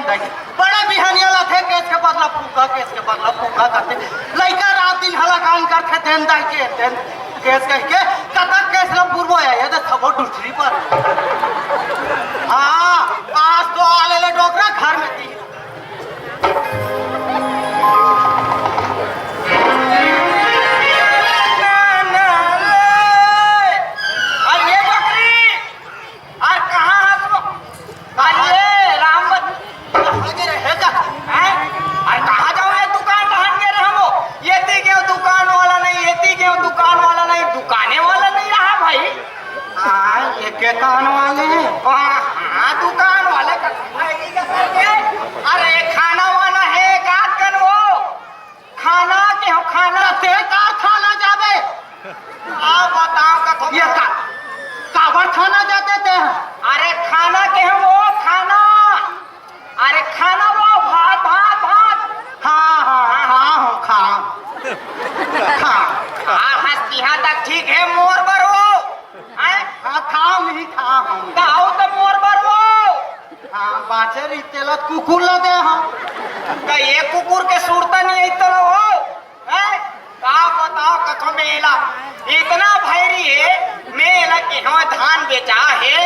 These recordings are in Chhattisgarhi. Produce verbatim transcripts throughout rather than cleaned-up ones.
बड़े बिहनिया लाथे, केस के बदला फूका, केस के बदला फूका करथे। लइका रात दिन हलाकान करथे, "देन दाई के, देन केस," कहिके। कतक केस ला पुरबो या, ये तो सबो डुचरी पर। हाँ, आज तो आले ले डोकरा घर में दी। अरे ये डोकरी, अरे कहाँ हस वो? अरे राम, कहाँ गे रहे का? हैं? अरे कहाँ जाऊँ, ये दुकान पहन के रहे वो? ये ती क्यों दुकान वाला नहीं, ये ती क्यों दुकान वाला नहीं, दुकाने वाला नहीं रहा भाई। हाँ, ये के कान वाले हैं? हाँ, हाँ, दुकान वाले का। अरे खाना वाना है, का कन वो? खाना के हो, खाना। ते का खाना जाबे? आ बताओ कथो ये का, काबर खाना जाते ते हैं? अरे खाना के हो, वो खाना। अरे खाना वो भात, भात, भात। हाँ, हाँ, हाँ, हाँ, खा। खा। हाँ, हंस, यहाँ तक ठीक है, मोर बर वो। हैं? हाँ, खा, नहीं खा हम। ताऊ तो मोर बर वो। हाँ, बाचे रही तेला कुकुर ला दे हम। का ये कुकुर के सुरता नहीं आई तो वो? हैं? का बताओ कथो में एला। इतना भैरी है, में एला के हो धान बेचा है,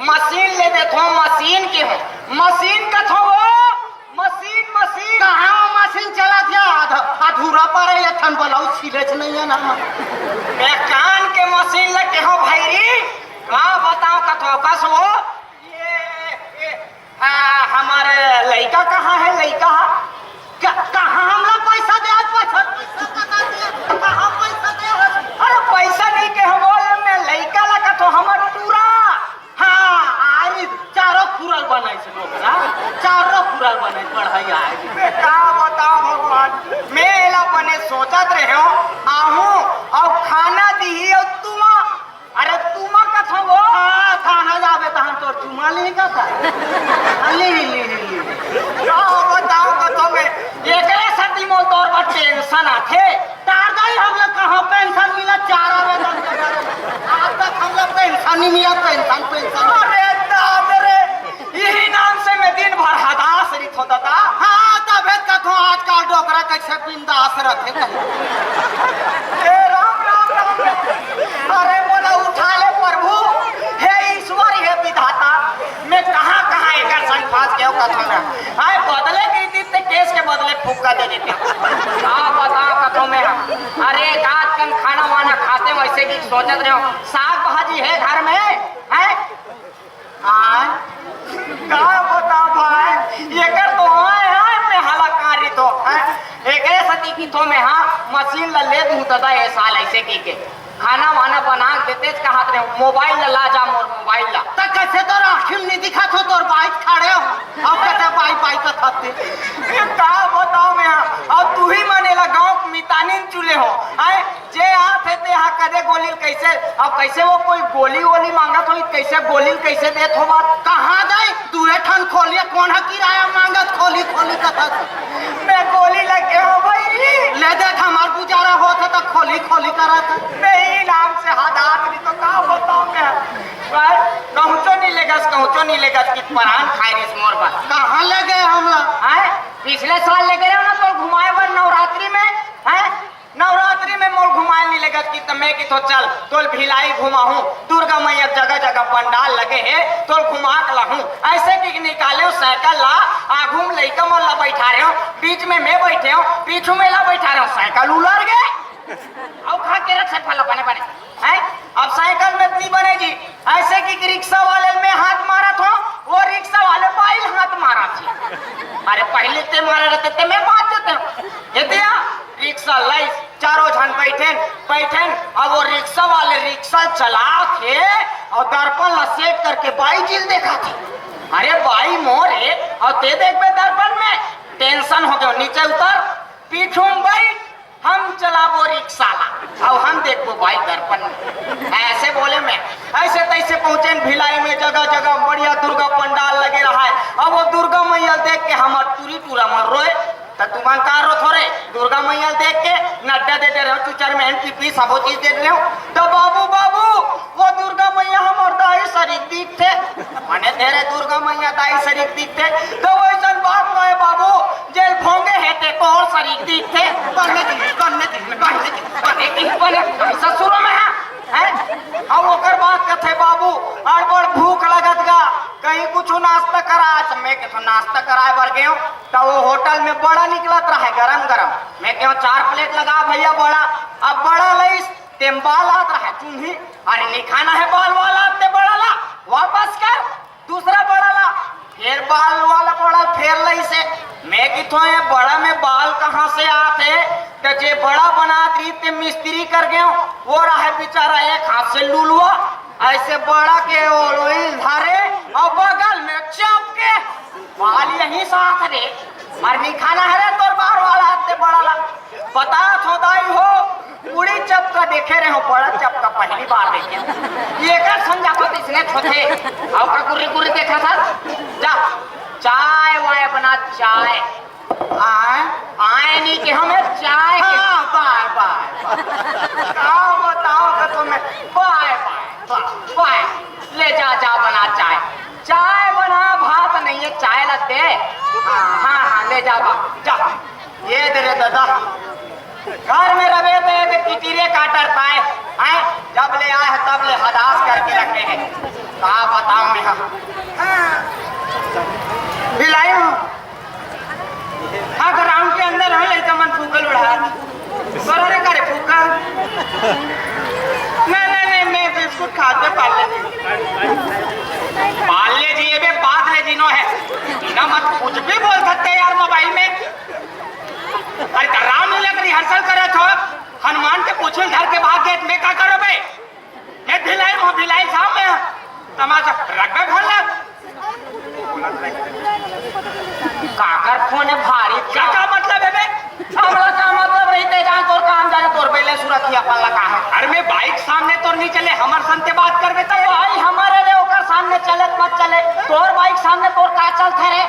मशीन ले देथो, मशीन के हो। मशीन कथो वो? Machine, machine. कहाँ वो मशीन चलत हे? आधा, अधूरा पर है, ये ठन ब्लाउज सिलेच नहीं है ना। मैं कान के मशीन ले के हो भैरी, का बताओ कथो कस वो? ये, ये, हाँ, हमारे लइका कहाँ है, लइका? क्या, कहाँ हमला पैसा दे, आज पैसा, पैसा कहाँ दे, कहाँ पैसा दे? अरे पैसा नहीं के हो बोल, मैं लइका ला कथो हमर टूरा। हाँ, आई चारों खुरल बनाइस डोकरा, चारों खुरल बनाइस, बढ़ई आई। मैं का बताओ भगवान, मैं एला बने सोचत रहे हो, आहूँ, अउ खाना दिही अउ तुमा, अरे तुमा कथो वो? हाँ, थाना जाबे तहन तोर चुमा लिही कथा। हाँ, लिही, लिही, लिही। का बताओ कथो में, एकरे सेती मोर तोर बर टेंशन आथे। तार दाई हमला कहाँ पेंशन मिला, चार आवेदन के करे। आज तक हमला पेंशन नहीं मिला, पेंशन, पेंशन। अरे दादा रे, यही नाम से मैं दिन भर हदास रहिथो दादा। हाँ, तभे कथो आजकल डोकरा कैसे बिंदास रथे कहीं। हे राम, राम, राम, राम। अरे मोला उठा ले प्रभु, हे ईश्वर, हे विधाता, मैं कहाँ, कहाँ एकर संग फंस गयो कथो ना। हाय, बदले कहितिस ते केस के बदले फुक्का दे देते। का बताओ कथो में। अरे, एक आध कन खाना वाना खाते वैसे भी सोचत रहे हो, साग भाजी है घर में, है? हाँ? का बता भाई, एकर तो आय, आय में हलाकान रहिथो, हैं? एकरे सेती कहिथो में, हाँ, मशीन ला ले दूँ दादा ए साल, ऐसे कहिके। खाना वाना बना के देतेच कहत रहे हो, मोबाइल ला ला जा मोर मोबाइल ला। त कैसे तोर आँखी में नहीं दिखत हो, तोर बाइक खड़े हो, अब कैसे बाई बाई कथत हे? ये का बताओ में, हाँ, अब तू ही मन एला गाँव के मितानिन चुले हो, हैं? जे आथे ते हा कदे गोली ल कइसे, अब कइसे वो कोई गोली वोली मांगत होही, कइसे गोली ल कइसे देत होबा? कहाँ दे? दूए ठन खोलिया, कोन ह किराया मांगत खोली खोली कथस? मैं गोली लग गया हूँ भाई। ले देख, हमार गुजारा होत हे त खोली खोली करत हे। नहीं, नाम से हाथ आदमी तो का बताओ मैं। भाई, कहूँचो नहीं लेगस, कहूँचो नहीं लेगस कि परान खाए रिस मोर बा। कहाँ ले गए हमला? हैं? पिछले साल ले गए हो ना तो घुमाए बर नवरात्रि में, हैं? नवरात्रि में मोल घुमाए नहीं लेगस कि त मैं किथो चल, तोल भिलाई घुमाहूँ, दुर्गा मैया जगह जगह पंडाल लगे हे, तोल घुमा के लाहूँ। ऐसे कि निकाले साइकिल ला, आगू में लइका मन ला बैठा रहे हो, बीच में मैं बैठे हो, पीछू में ला बैठा रहे हो, साइकिल उलर गए। अउ खा के रख से फल बने बने, हैं? अब साइकिल में नहीं बने जी, ऐसे कि रिक्शा वाले में हाथ मारत हो, वो रिक्शा वाले बाइल हाथ मारत हे। अरे पहले ते मारे रहते ते मैं बात देते हो। ये दिया, रिक्शा लाइस, चारों झन बैठेन, बैठेन, अब वो रिक्शा वाले रिक्शा चलात हे अउ दर्पण ला सेट करके बाई जी ल देखत हे। अरे बाई मोर हे, अउ ते देखबे दर्पण में, टेंशन हो गयो, नीचे उतर, पीछू में बैठ, हम चलाबो रिक्शा ला, अउ हम देखबो बाई दर्पण में। ऐसे बोले में, ऐसे तैसे पहुंचेन भिलाई में, जगह जगह बढ़िया दुर्गा पंडाल लगे रहा है। अब वो दुर्गा मैया देख के हमर टूरी टूरा मन रोए, त तुमन का रोथो रे? दुर्गा मैया देख के नड्डा दे दे रहे हो, चुचर में एनटीपी सबो चीज दे दे रहे हो। त बाबू, बाबू, वो दुर्गा मैया हमर दाई सरीक दिखथे, मने तेरे दुर्गा मैया दाई सरीक दिखथे। तो वइसन बात नोहे बाबू, जेल भोंगे हे ते तोर सरीक दिखथे। कन्ने दिखथे, कन्ने दिखथे, कन्ने दिखथे, कन्ने दिखथे। बने ससुरो में हा, हैं? अब ओकर बात कथे बाबू, अड़बड़ भूख लगत गा, कहीं कुछ नाश्ता करा। आज मैं कथों नाश्ता कराए बर गेंव, त वो होटल में बड़ा निकलत रहे गरम गरम। मैं कहेंव चार प्लेट लगा भैया बड़ा। अब बड़ा लइस, तेम बाल आत रहे चुन्ही। अरे नहीं खाना है बाल वाला, ते बड़ा ला, वापस कर, दूसरा बड़ा ला। फेर बाल वाला बड़ा फेर लइसे। मैं कथों ये बड़ा में बाल कहाँ से आत हे? त जे बड़ा बनात रही ते मिस्त्री कर गेंव, वो रहे बेचारा एक हाथ से लुलवा, ऐसे बड़ा के ओलोइन धरे अउ बगल में चपके। बाल यहीं से आत रे, अरे नहीं खाना है रे तोर बाल वाला, ते बड़ा ला। बता थो दाई हो, पूरी चपका देखे रहे हो, बड़ा चपका पहली बार देखे। ये कर समझा को इसने छोटे, अउ का गुर्री गुर्री देखा था। जा, चाय वाय बना, चाय। आय? आय नहीं के हमें चाय के। हाँ, बाय, बाय, बाय। का बताओ का तुम्हें? बाय, बाय, बाय, बाय। ले जा, जा बना चाय। चाय बना, भात नहीं है, चाय ला दे। हाँ, हाँ, हाँ, ले जा बा, जा। ये दे रे दादा, घर में रहे तो एक किटिरे काटर पाए, हैं? जब ले आए हैं, तब ले हदास करके रखे हैं। का बताऊं मैं? हाँ। भिलाई हूँ। हाँ, ग्राउंड के अंदर हो, लइका मन फूकल उड़ा। तोरा रे करे फूकल? नहीं, नहीं, नहीं, मैं बिस्कुट खाते पार्ले जी। पार्ले जी, ये बे पार्ले जी नो है। ना मत कुछ भी बोल सकते यार मोबाइल में। अरे, त रामलीला के रिहर्सल करे थो, हनुमान के पूछल धर के भाग गए, मैं का करो बे? मैं भिलाई हूँ, भिलाई साहब में तमाशा रखबे भल्ला। काकर फोन है भारी? का, का मतलब है बे? हमला का मतलब रही ते जान तोर काम जाने तोर पहले सुरतिया पल्ला का है। अरे मैं बाइक सामने तोर नहीं चले, हमर संते बात करबे तो भाई हमारे ले ओकर सामने चले मत चले, तोर बाइक सामने तोर का चलथे रे?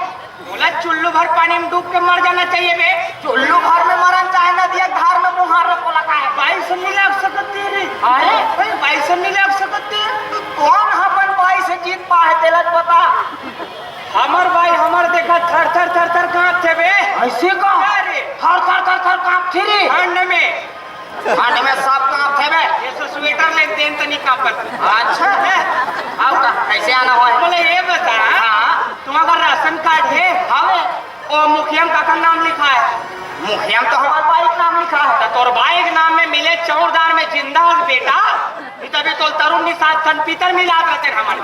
बोला चुल्लू भर पानी में डूब के मर जाना चाहिए बे। चुल्लू भर में मरन चाहे नदिया धार में मुहार रखो लगा है। बाइक से नहीं लग सकती रे। अरे? भाई बाइक से नहीं लग सकती। तू कौन अपन बाइक से जीत पाए तेला बता। हमर भाई हमर देखा थर थर थर थर कांपथे बे। ऐसे का? अरे। थर थर थर थर कांपथे रे। ठंड में। ठंड में सब कांपथे बे। ये सो स्वेटर ले देन त नहीं कांपत। अच्छा। है? आओ का? कैसे आना हो? बोले ये बता। हाँ। तुम्हारा राशन कार्ड है? हवे। ओ मुखिया में काकर नाम लिखा है? मुखिया में तो हमार बाइक नाम लिखा है। तो तोर बाइक नाम में मिले चौरदार में जिंदा है बेटा। तभी तो तरुण निषाद खन पीतर मिलात रहते हैं हमारे।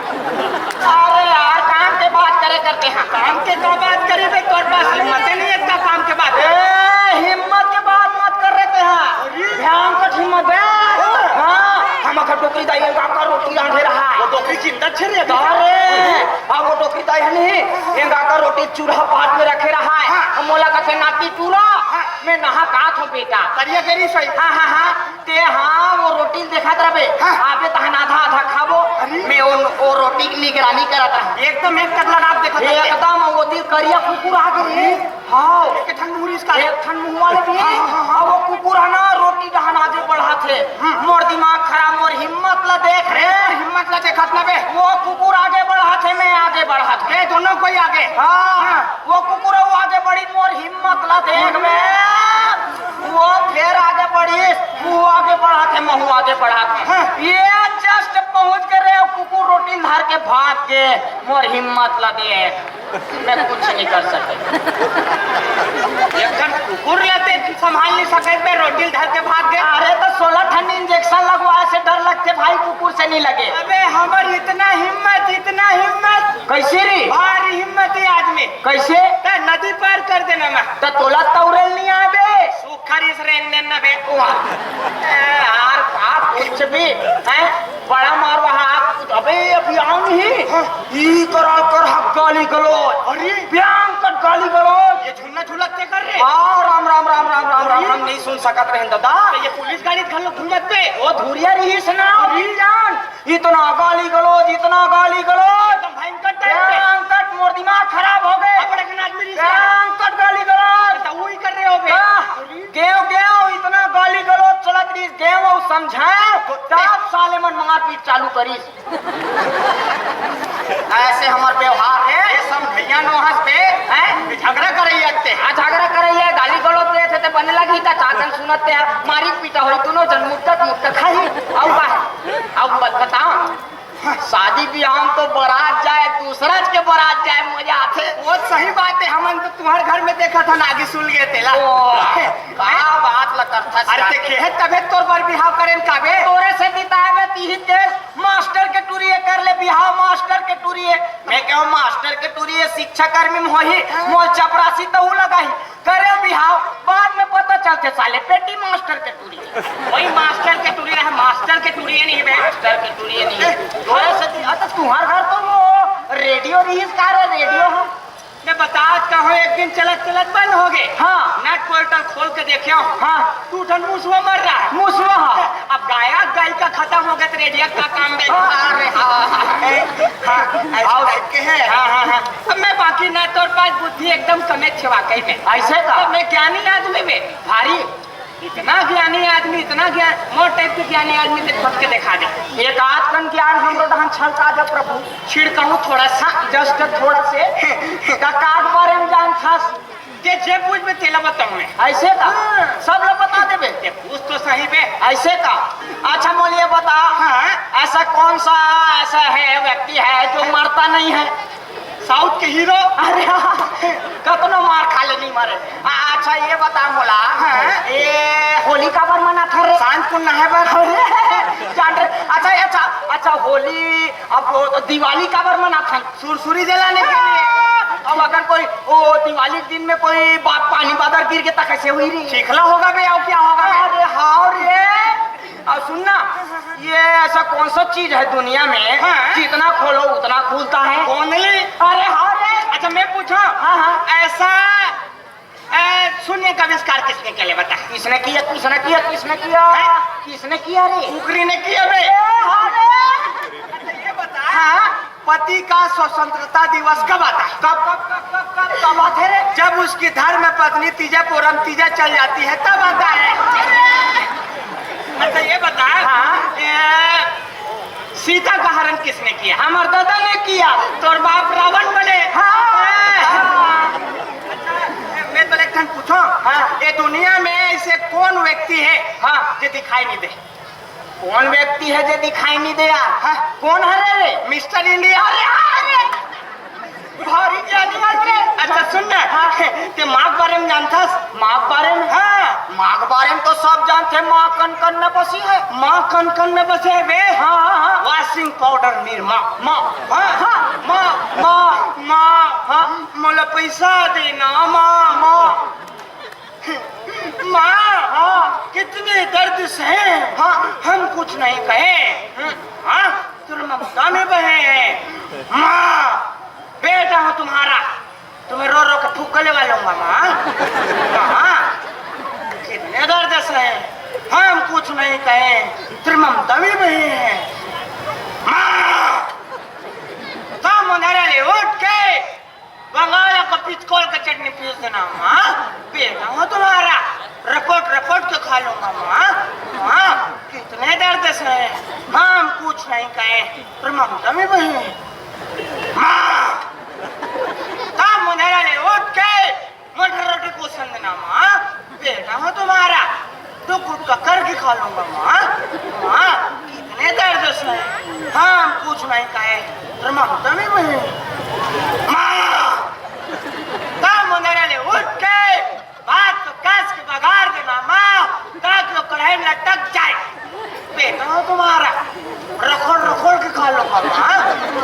अरे यार, काम के बात करे करते हैं। काम के का बात करी बे? तोर पास हिम्मत ही नहीं है इतना काम के बात। ए, हिम्मत के बात मत कर रहे थे हाँ। भयंकर हिम्मत बे। हाँ, हम अगर डोकरी दाई एंगा का रोटी रांधे रहा है। वो डोकरी जिंदा छे रे अभी। अरे, अब वो डोकरी दाई है नहीं, एंगा का रोटी चूल्हा पात में रखे रहा है। हाँ। हम मोला कथे नाती टूरा, हाँ। मैं नहा का थो बेटा। करिया करी सही। हाँ, हाँ, हाँ। ते हाँ, वो रोटी ल देखत रबे। हाँ। आबे तहन आधा आधा खाबो। अरे। मैं ओ, ओ रोटी की निगरानी करत रहा। एकदम एक टक लगा के देखत रहे। एकदम वो तीर करिया कुकुर आ गे रे। हाँ। एक ठन मुहरी इसका। एक ठन मुंह वाले भी। हाँ, हाँ, हाँ, हाँ। अब वो कुकुर है ना, रोटी डहन आगे बढ़ात हे। हम्म। मोर दिमाग खराब, मोर हिम्मत ला देख रे। अरे, हिम्मत ला देखत ना बे। वो कुकुर आगे बढ़ात हे, मैं आगे बढ़ात हे। ए, दोनों कोई आगे। हाँ। हाँ। वो कुकुर वो आगे बढ़ी, मोर हिम्मत ला देख बे। वो फेर आगे बढ़ी, वो आगे बढ़ात हे, महू आगे बढ़ात हे। हाँ। ये just पहुंच के रे, कुकुर रोटी धर के भाग गे, मोर हिम्मत ला देख, मैं कुछ नहीं कर सके। एक ठन कुकुर ला ते संभाल नहीं सके बे, रोटी धर के भाग गे। अरे तो सोलह ठन इंजेक्शन लगवाए से डर लगथे भाई, कुकुर से नहीं लगे। अबे हमर इतना हिम्मत, इतना हिम्मत। कैसे रे? भारी हिम्मत है आदमी। कैसे? ते नदी पार कर देना मैं। त तोला तौरेल नहीं आबे। सुखरी से रेंगने न बे। वाह। ए, यार, का कुछ भी, हैं? बड़ा मारवा हाथ। अबे, अभी आऊं ही। हाँ। ई करा कर हक गाली गलौज। अरे। भयंकर गाली गलौज। ये झुन्ना झुलक के कर रे। आ, राम, राम, राम, राम, राम, राम, अरे। हम नहीं सुन सकत रहेन दादा। ये पुलिस गाड़ी घलो घूमत पे। वो धुरिया रहीस ना, अरे। अभी जान। इतना गाली गलौज, इतना गाली गलौज। एकदम भयंकर टाइप के। भयंकर, मोर दिमाग खराब हो गे। अब बड़े कन आदमी रिस भयंकर गाली गलौज। तो वही कर रहे हो बे। हाँ, गेव, गेव, इतना गाली गलौज चलत रहीस, गेव अउ समझाए, तब साले मन मारपीट चालू करिस। ऐसे हमर व्यवहार हे। ये समझइया नो हंस बे, हैं? ये झगड़ा करइया ते। हाँ, झगड़ा करइया, गाली गलौज देथे ते बने लगही, त चाकन सुनत ते ह, मारी पीटा होई, दुनो जन मुक्कत मुक्कत खाही। अउ बात, अउ बात बताओ, शादी बियाह में तो बारात जाए, दूसरा के बारात जाए, मजा आथे। वो सही बात हे, हमन तो तुम्हर घर में देखत हन, आगी सुलगे तेला। ओ, का बात ल करथस अरे, यार। ते केहे तभे तोर बर बिहाव करेन काबे। तोरे से बिताए में तीही तेल, मास्टर के टुरी ए कर ले बिहाव, मास्टर के टुरी ए। मैं कहूँ, मास्टर के टुरी ए शिक्षा कर्मी में होही, मोल चपरासी तो ऊ लगाही। करे बिहाव, बाद में पता चलथे साले पेटी मास्टर के टुरी। वही मास्टर के टुरी रहे, मास्टर के टुरी नहीं बे। मास्टर के टुरी नहीं। तोरे से, अच्छा, तुम्हार घर तो वो रेडियो रिहिस का रे, रेडियो ह? मैं बतात का हूँ, एक दिन चलत चलत बंद हो गे। हाँ। नट बोल्ट ल खोल के देखे हूँ। हाँ। दू ठन मुसवा मर रहा है। मुसवा ह। अब गायक गायिका खतम हो गे त रेडियो का काम बे। हाँ। अरे हाँ, हाँ, हाँ। हाँ, ऐसे आओ। Type के है। हाँ, हाँ, हाँ। अब मैं बाकी ना तोर पास बुद्धि एकदम समेत छे वाकई में। ऐसे का? अब मैं ज्ञानी आदमी बे। भारी। इतना ज्ञानी आदमी, इतना ज्ञान, मोर type के ज्ञानी आदमी ते खोज के देखा दे। एक आध कन ज्ञान हमरो डहन छलका दे प्रभु। छिड़काऊं थोड़ा सा। Just थोड़ा से। का काग बारे में जानथस? जे, जे पूछ बे तेला बताऊं मैं। ऐसे का? हाँ। सब ला बता देबे। ते पूछ तो सही बे। ऐसे का? अच्छा, मोल ये बता। हाँ। ऐसा कौन सा ऐसा है, व्यक्ति है जो मरता नहीं है? South के hero। अरे हाँ, कतनो मार खा ले, नहीं मरे। आ, अच्छा, ये बता मोला, हाँ। ये होली काबर मनाथन रे? सांझ कुन नहाए बर। अरे, जान रे, अच्छा, अच्छा, अच्छा, होली, अब वो दिवाली काबर मनाथन? सुरसुरी जलाने के लिए। अब अगर कोई, वो दिवाली के दिन में कोई बा-, पानी बादर गिर गे त कैसे होही रे? चिखला होगा बे, अउ क्या होगा बे? अरे हाँ रे। अउ सुन ना, ये ऐसा कौन सा चीज है दुनिया में, हाँ। जितना खोलो उतना खुलता है? गोंदली। अरे हाँ रे। अच्छा, मैं पूछूं? हाँ, हाँ। ऐसा, ए, शून्य का आविष्कार किसने किया, ले बता। किसने किया, किसने किया, किसने किया? हैं? किसने किया रे? कुकरी ने किया बे। ए, हाँ रे। अच्छा, ये बता। हाँ। पति का स्वतंत्रता दिवस कब आता है? कब, कब, कब, कब, कब, कब आथे रे? जब उसकी धर्म पत्नी तीजा पोरम तीजा चल जाती है, तब आता है। अच्छा, ये बता, हाँ। ये सीता का हरण किसने किया? हमर दादा ने किया। तोर बाप रावण बने। हाँ। अच्छा, मैं तो एक ठन पूछूं? हाँ। ये दुनिया में ऐसे कौन व्यक्ति है, हाँ। जो दिखाई नहीं दे? कौन व्यक्ति है जे दिखाई नहीं दे यार? हाँ। कौन है रे? Mister India। अरे, अरे, भारी ज्ञानी है रे। अच्छा, सुन ना। हाँ। ते माँ के बारे में जानथस? माँ के बारे में? हाँ। माँ के बारे में तो सब जानथे, माँ कन कन में बसी है। माँ कन कन में बसे है बे? हाँ, हाँ, हाँ। Washing powder Nirma. माँ। हाँ, हाँ। माँ। माँ। माँ। हाँ। मोला पैसा देना, माँ। माँ। माँ, हाँ। कितने दर्द सहे, हाँ। हम कुछ नहीं कहे। हाँ, तुम ममता में बहे हैं। माँ, बेटा हूँ तुम्हारा, तुम्हें रो रो के फुक्का लेवा लूंगा, माँ। माँ, कितने दर्द सहे, हम कुछ नहीं कहे, तुम ममता में बहे हैं। माँ, तुम अंधेरे ले उठ के बंगाल का पिचकोल का चटनी पीस देना, माँ। बेटा हूँ तुम्हारा, रपट रपट के खा लूंगा, माँ। माँ, कितने दर्द सहे, हम कुछ नहीं कहे, पर ममता में बहे। माँ, तुम अंधेरे ले उठ के मोटर रोटी पोसन देना, माँ। बेटा हूँ तुम्हारा, तो गुटखा करके खा लूंगा, माँ। माँ, कितने दर्द सहे, हम कुछ नहीं कहे, पर ममता में बहे। माँ, तुम अंधेरे ले उठ के भात को कस के बघार देना, माँ, ताकि वो कढ़ाई में लटक जाए। बेटा हूँ तुम्हारा, रखोड़ रखोड़ के खा लूंगा, माँ।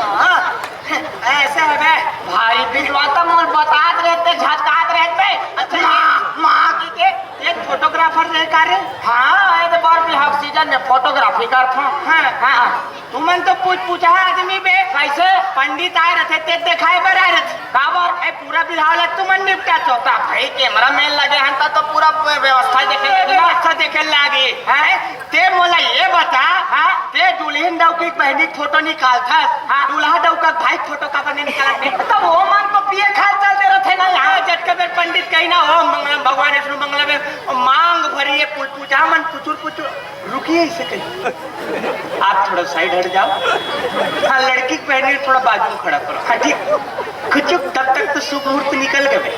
माँ, ऐसे है बे। भारी बिजवाता मोल बतात रहते, झटकात रहते। अच्छा, माँ, माँ की के? एक photographer रहे का रे? हाँ, ये तो बार भी oxygen में photography करता हूँ। हाँ। हाँ। तुमन तो पूछ पूछा आदमी बे। कैसे? पंडित आए रहते, ते दिखाए बर आए रहते। काबर? ए, पूरा बिहाव ला तुमन निपटा तो। ता भाई, cameraman लगे हन, ता तो पूरा व्यवस्था देखे ए, लगी ना। व्यवस्था देखे लागी। हैं? ते मोला ये बता, हाँ? ते दुल्हन डौकी के बहिनी के फोटो निकालथस, हाँ। दूल्हा डौका के भाई के फोटो काबर नहीं निकालत बे? त वो मन तो पिए खाए चल दे रथे ना यहाँ। जतका बेर पंडित कही ना, "ओम मंगलम भगवान विष्णु मंगलम," मांग भरी है, कुल पूजा मन पुचुर पुचुर। रुकिए, इसे कहिए, आप थोड़ा साइड हट जाओ। हाँ, लड़की के बहिनी थोड़ा बाजू में खड़ा करो। हाँ, ठीक। खुचुक, तब तक तो शुभ मुहूर्त निकल गए।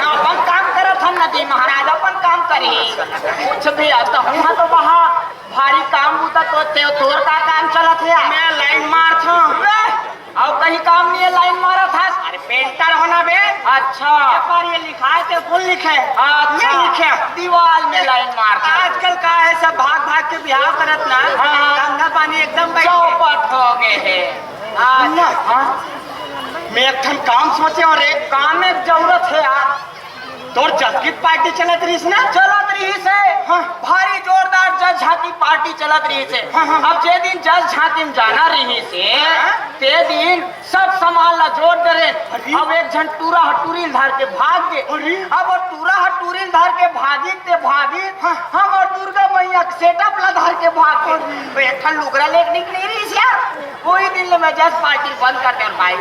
अपन काम करत हन ना जी महाराज, अपन काम करी। कुछ भी, अब तो हम तो वहाँ भारी काम बूता तो ते, तोर का काम चलत हे? मैं लाइन मारत हूँ। बे, अउ कहीं काम नहीं है, लाइन मारत हस? अरे पेंटर होना बे। अच्छा। ये पर ये लिखा है, ते फुल लिखे। अच्छा। मैं लिखे। दीवाल में लाइन मारत हस। आजकल का है, सब भाग भाग के बिहाव करत ना। हाँ। धंधा पानी एकदम बैठ गए। चौपट हो गए है। हाँ। सुन ना। हाँ। मैं एक ठन काम सोचे और एक काम में जरूरत है यार। तोर जस की पार्टी चलत रहिस ना? चलत रहिस हे। हाँ। भारी जोरदार जस झांकी पार्टी चलत रहिस हे। हाँ, हाँ। अब जे दिन जस झांकी में जाना रहिस हे, हाँ। ते दिन सब सामान ला जोर डरे। अरे। अब एक झन टूरा ह टूरी ल धर के भाग गे। अरे। अब वो टूरा ह टूरी ल धर के भागी ते भागी, हाँ। हम और दुर्गा मैया के सेटअप ला धर के भाग गे। अरे। तो एक ठन लुगरा लेके निकली रहिस यार। वही दिन ले मैं जस पार्टी बंद कर दे भाई।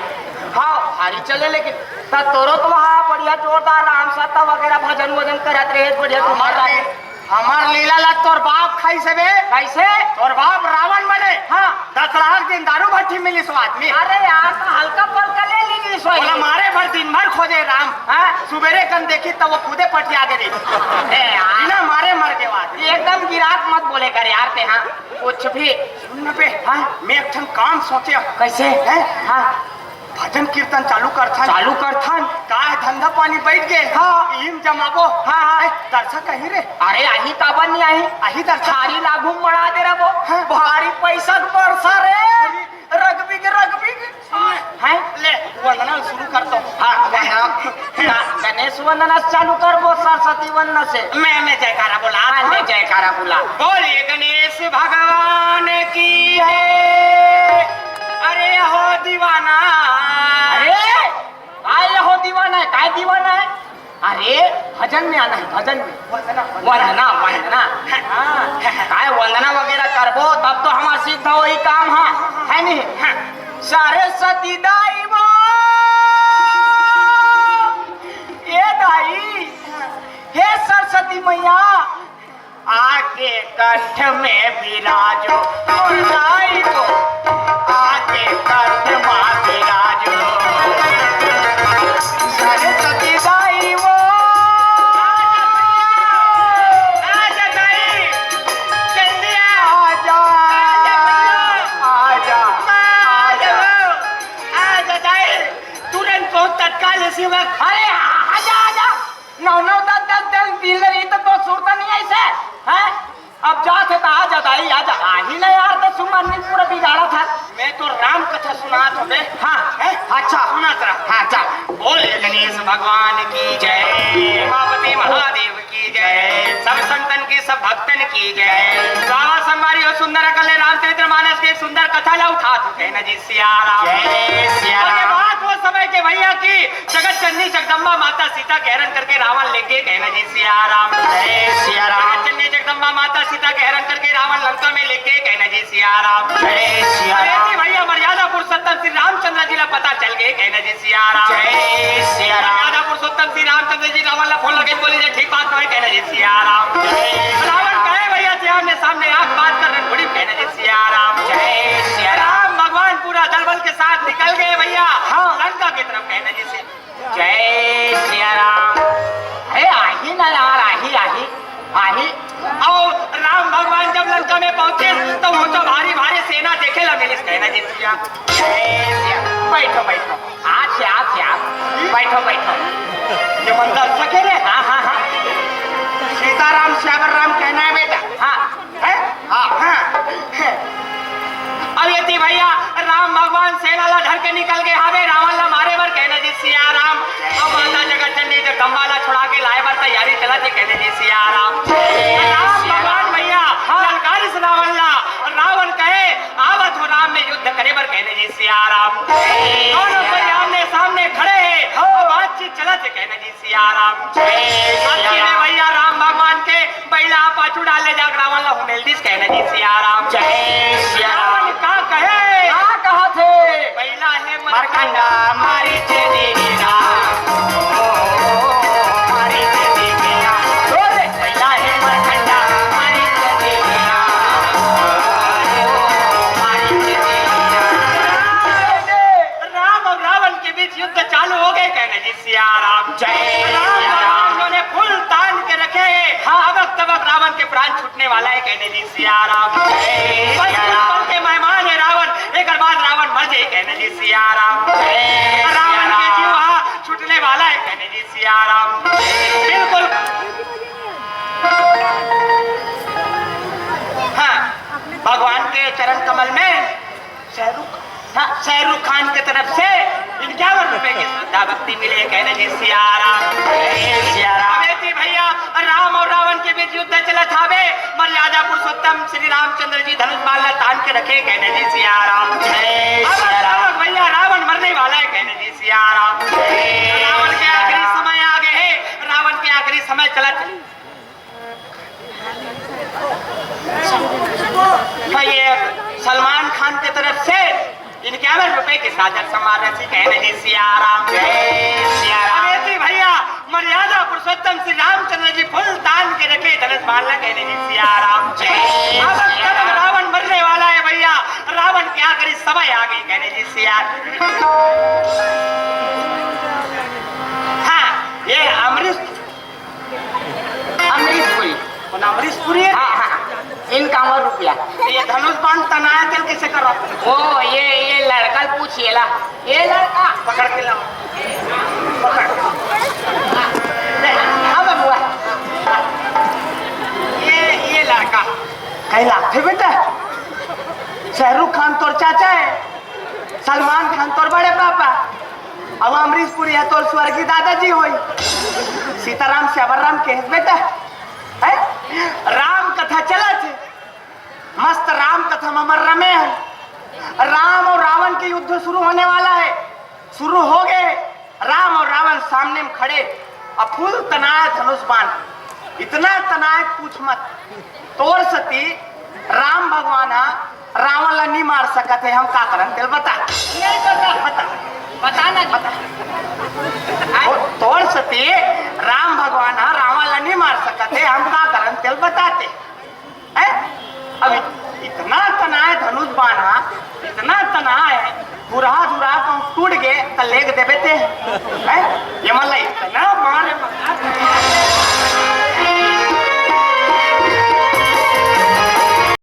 हाँ, भारी चले लेकिन त तोरो तो वहाँ बढ़िया जोरदार राम सत्ता वगैरह भजन वजन करत रहे, बढ़िया हमर तुम्हारा। ले-, हमर लीला ला तोर बाप खाई से बे। कैसे? तोर बाप रावण बने। हाँ। दशहरा के दिन दारू भट्टी मिली सो आदमी। अरे यार, तो हल्का फुल्का ले ली सो। बोला मारे भर दिन भर खोजे राम। हाँ। सुबेरे कन देखी तो वो खुदे पटिया गे रही। ए यार। बिना मारे मर गए वो आदमी। एकदम गिरात मत बोले कर यार ते, हाँ। कुछ भी। सुन ना बे। हाँ। मैं एक ठन काम सोचे। कैसे? हैं? हाँ। भजन कीर्तन चालू करथन। चालू करथन। काय धंधा पानी बैठ गे? हाँ। इम जमाबो। हाँ, हाँ। ए, दर्शक आही रे? अरे आही, काबर नहीं आही? आही दर्शक। थारी लागू मड़ा दे रहा वो। हाँ। भारी पैसा के बरसा रे। अरे। रगबी के, रगबी के। हैं? ले, वंदना शुरू कर दो। हाँ, वंदना। हाँ, गणेश वंदना से चालू करबो, सरस्वती वंदना से। मैं, मैं जयकारा बोला। हाँ, ले जयकारा बोला। बोलिए गणेश भगवान की जय। अरे हो दीवाना। अरे, काय हो दीवाना है, काय दीवाना है? अरे, भजन में आना है, भजन में। वंदना, वंदना। वंदना, वंदना। हाँ, काय वंदना वगैरह करबो, तब तो हमार सीधा वही काम है, है नहीं? हाँ। सरस्वती दाई वो, ए दाई, हे सरस्वती मैया, आके कंठ में विराजो, ओ दाई वो, आके कंठ में विराजो। सरस्वती दाई वो। आजा दाई, जल्दी आ। आजा। आजा भैया। आजा। आजा। आजा दाई, तुरंत पहुंच, तत्काल इसी वक्त। अरे, आजा, आजा। नौ नौ दस दस दिन दिन रही तो, तो सुरता नहीं आई से, हैं? अब जात है तो आ जा दाई, आ जा। आ ही ना यार, तो सुमन ने पूरा बिगाड़ा था। मैं तो राम कथा सुनात हूँ बे। हाँ, हैं? अच्छा। सुनात रहा। हाँ, जा। बोल गणेश भगवान की जय, उमापति महादेव की जय, सब संतन की, सब भक्तन की जय। बाबा संगवारी हो, सुंदर अकल है रामचरित्र मानस के सुंदर कथा ला उठा चुके हैं ना जी। सिया राम। जय सिया राम। बात वो समय के भैया की जगत जननी जगदम्बा माता सीता के हरण करके रावण लेके कहना जी सिया राम। जय सिया राम। जगत जननी जगदम्बा माता सीता के हरण करके रावण लंका में लेके कहना जी सिया राम। जय सिया राम। अरे जी भैया, मर्यादा पुरुषोत्तम श्री रामचंद्र जी ला पता चल गए कहना जी सिया राम। जय सिया राम। मर्यादा पुरुषोत्तम श्री रामचंद्र जी रावण ला फोन लगे बोली जे ठीक बात तो है कहना जी सिया राम। जय सिया राम। रावण कहे भैया जी आमने सामने आंख बात कर रहे थोड़ी कहना जी सिया राम। जय सिया राम। राम भगवान पूरा दलबल के साथ निकल गए भैया। हाँ। लंका की तरफ कहना जी सिया। जय सिया राम। अरे आही ना यार, आही, आही, आही। और राम भगवान जब लंका में पहुंचे तो वो तो भारी भारी सेना देखे ला मिलिस कहना जी सिया। जय सिया। बैठो, बैठो। आके, आके, आके। बैठो, बैठो। ये मंदिर सके रे? हाँ, हाँ, हाँ। सीताराम, श्यावर राम कहना है बेटा। हाँ। हैं? हाँ। हाँ। अब ये थी भैया, राम भगवान सेना ला धर के निकल गए हावे, रावण ला मारे बर कहना जी सिया राम। अब माता जगत जननी जगदम्बा ला छुड़ा के लाए बर तैयारी चलत हे कहना जी सिया राम। राम भगवान भैया, हाँ। ललकारिस रावण ला, रावण कहे, आवत हो राम में युद्ध करे बर कहने जी सिया राम। दोनों कोई आमने सामने खड़े हैं, हाँ। बातचीत चलत हे कहने जी सिया राम। जय सिया राम। भैया राम भगवान के बैला पाछू डाले जाके रावण ला हुमेल दिस कहने जी सिया राम। जय सिया राम। रावण मारी चली ना, ओ, मारी चली ना, ओ रे, पहिला हे मरखंडा, मारी चली ना, ओ, मारी चली ना। राम और रावण के बीच युद्ध चालू हो गए, कहने जी सिया राम। जय राम सिया राम। रावण ने फूल तान के रखे हैं। हाँ। अबक तबक रावण के प्राण छूटने वाला है, कहने जी सिया राम। जय बस सिया कुछ राम। पल के मेहमान है रावण, एक बाद रावण मर जाए, कहने जी सिया राम। जय सिया रावण के राम। जीव हाँ छूटने वाला है, कहने जी सिया राम। बिल्कुल। हाँ, भगवान के चरण कमल में शाहरुख, हाँ, शाहरुख खान की तरफ से इक्यावन रुपए की श्रद्धा भक्ति मिले, कहने जी सिया राम। जय सिया राम। अबे जी भैया, राम और रावण के बीच युद्ध चला था बे, मर्यादा पुरुषोत्तम श्री रामचंद्र जी धनुष बाण ला तान के रखे, कहने जी सिया राम। जय अब सिया राम। अब भैया, रावण मरने वाला है, कहने जी सिया राम। जय रावण के आखिरी सिया राम। समय आ गए हैं, रावण के आखिरी समय चला था। हाँ, ये सलमान खान की तरफ से इक्यावन रुपए की साजन सम्मान राशि, कहने जी सिया राम। जय सिया राम। अबे जी भैया, मर्यादा पुरुषोत्तम श्री रामचंद्र जी फूल तान के रखे धनुष बाण ला, कहने जी सिया राम। जय अब सिया तब राम। रावण मरने वाला है भैया, रावण के आखिरी समय आ गई, कहने जी सिया। हाँ, ये अमरीश अमरीशपुरी। कौन अमरीशपुरी है? हाँ, हाँ। इक्यावन रुपया। ये धनुष बाण तनाया तेल कैसे करो? ओ, ये, ये लड़का ल पूछ, ये ला। ये लड़का। पकड़ के लाओ। पकड़। ले, हाँ, बबुआ। ये, ये लड़का। कहीं लागथे बेटा? शाहरुख खान तोर चाचा है, सलमान खान तोर बड़े पापा। अब अमरीशपुरी है तोर स्वर्गीय दादाजी होई। सीताराम से अबर राम के बेटा है। राम कथा चलत हे, मस्त राम कथा में अमर रमे हे। राम और रावण के युद्ध शुरू होने वाला है, शुरू हो गए। राम और रावण सामने में खड़े, अब फूल तनाए धनुष बाण, इतना तनाए पूछ मत। तोर सती राम भगवान हा रावण ला नहीं मार सकत हे, हम का करन तेल बता। नहीं बता, बता। बता ना जी। बता। वो तोर सती राम भगवान हा रावण ला नहीं मार सकत हे, हम का करन तेल बताते। हैं? अब इत-, इतना तनाए धनुष बाण हा, इतना तनाए, धुरहा धुरहा कहूँ टूट गे त लेग देबे ते। हैं? ये मन ला